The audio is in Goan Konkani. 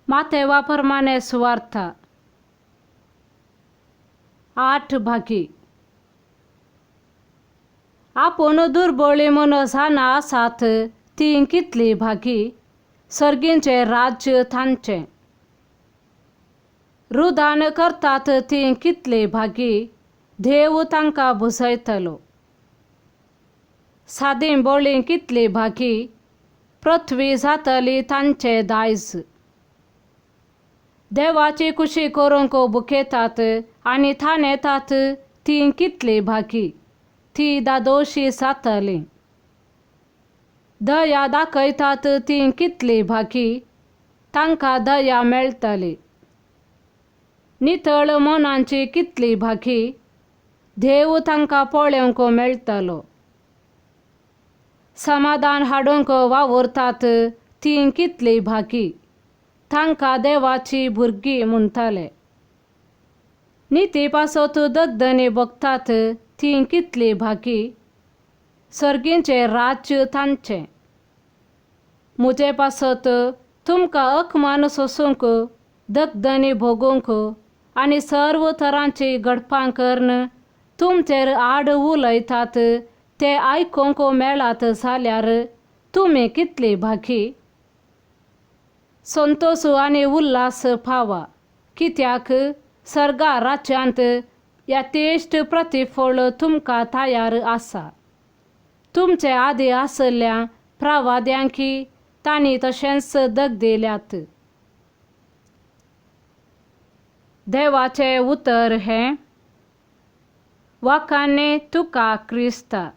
मातेवा प्रमाणे सुवार्था 8 भागी. आपूण दुर्बळी म्हूण जाणा आसात तीं कितली भागी, सर्गींचें राज्य तांचें. रुदान करतात तीं कितली भागी, देव तांकां भुजयतलो. सादी बोळी कितली भागी, पृथ्वी जातली तांचें दायज. देवाची खुशी करूंक बुकेतात आनी थाणेतात तीं कितली भागी, ती दादोशी जातली. दया दाखयतात तीं कितली भागी, तांकां दया मेळटली. नितळ मनांची कितली भागी, देव तांकां पळोवंक मेळटलो. समाधान हाडूंक वावुरतात तीं कितली भागी, तांकां देवाची भुरगीं म्हणटले. निती पासत दगदनी भोगतात तीं कितली भागी, सर्गींचें राज्य तांचें. म्हजे पासत तुमकां अकमान सोसूंक, दगदनी भोगूंक आनी सर्व तरांची घडपां करून तुमचेर आड उलयतात ते आयकूंक मेळात जाल्यार तुमी कितली भागी. संतोश आनी उल्हास पावा, कित्याक सर्गा राज्यांत यथेश्ट प्रतिफळ तुमकां तयार आसा. तुमचे आदी आशिल्ल्या प्रवाद्यांकी तांणी तशेंच दग दिल्यात. देवाचें उतर हें. वाखाणे तुका क्रिस्ता.